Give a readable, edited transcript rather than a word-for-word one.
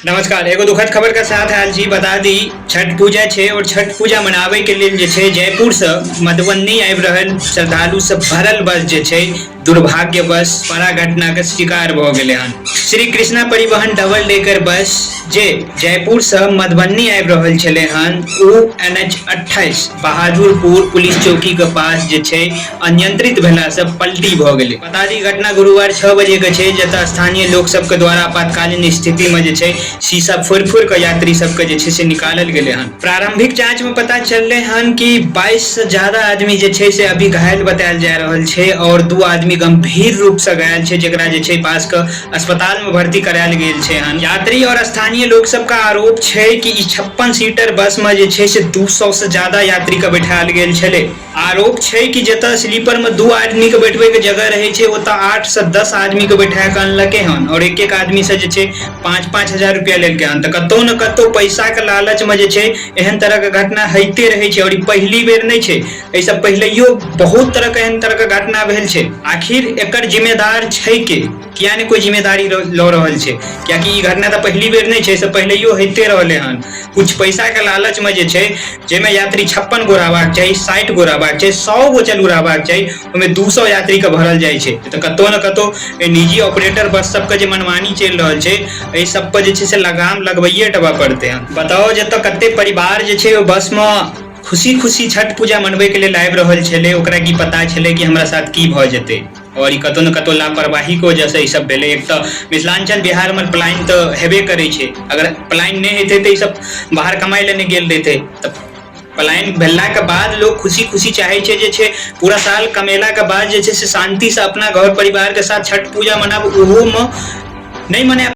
नमस्कार, एगो दुखद खबर के साथ आयल छी। बता दी, छठ पूजा छै और छठ पूजा मनाबै के लेल जे छै जयपुर से मधुबनी आबि रहल श्रद्धालु से भरल बस जे छै दुर्भाग्यवश बड़ा घटना के शिकार भऽ गेलै हन। श्री कृष्णा परिवहन डबल डेकर बस जे जयपुर से मधुबनी आबि रहल छलै हन, ओ NH 28 Bahadurpur police चौकी के पास जे छै अनियंत्रित भेला से पलटी भऽ गेलै। बता दी, घटना गुरुवार 6 बजे के छै, जतऽ स्थानीय लोक सबके द्वारा आपातकालीन स्थिति में जे छै शीशा फोड़ि फोड़ि कऽ यात्री सबके जे छै से निकालल गेलै हन। प्रारंभिक जांच में पता चललै हन कि 22 से ज्यादा आदमी जे छै से अभी घायल बतायल जा रहल छै और 2 आदमी गंभीर रूप से घायल छै, जेकरा जे छै पास के अस्पताल में भर्ती करायल गेल छै हन। यात्री और स्थानीय लोक सबके आरोप छै कि ई 56 सीटर बस में जे छै से 200 से ज्यादा यात्री के बैठायल गेल छलै। आरोप छै कि जतऽ स्लीपर में 2 आदमी के बैठबै के जगह रहै छै, ओतऽ 8 से 10 आदमी के बैठा के अनलकै हन और एक एक आदमी से जे छै 5-5 हजार रुपया लेलकै हन। तऽ कतौ न कतौ पैसा के लालच में जे छै एहन तरह के घटना होइते रहै छै और ई पहिली बेर नहि छै, एहिसँ पहिलैयो बहुत तरह के एहन तरह के घटना भेल छै। आखिर एकर जिम्मेदार छै के? किया नहि कोई जिम्मेदारी लऽ रहल छै? कियाकि ई घटना तऽ पहिली बेर नहि छै, एहिसँ पहिलैयो होइते रहलै हन। कुछ पैसा के लालच में जे छै, जाहिमे यात्री 56 गो रहबाक चाही, 60 गो रहबाक चाही, 100 गो चलू रहबाक चाही, ओहिमे 200 यात्री के भरल जाइ छै। तऽ कतौ ने कतौ निजी ऑपरेटर बस सबके जे मनमानी चलि रहल छै, एहि सब पर जे छै से लगाम लगबैये टा पड़तै हन। बताओ, जतऽ कते परिवार जे छै ओ बस मे खुशी खुशी छठ पूजा मनबै के लेल आबि रहल छलै, ओकरा की पता छलै कि हमरा साथ की भऽ जेतै? और ई कतौ ने कतौ लापरवाही के वजह से ई सब भेलै। एक तऽ मिथिलांचल बिहार मे पलायन तऽ हेबे करै छै, अगर पलायन नहि हेतै तऽ ई सब बाहर कमाइ लए नहि गेल रहितै। तऽ पलायन भेला के बाद लोग खुशी खुशी चाहै छै जे छै पूरा साल कमेला के बाद जे छै से शांति से अपना घर परिवार के साथ छठ पूजा मनाबू, ओहो मे नहि मना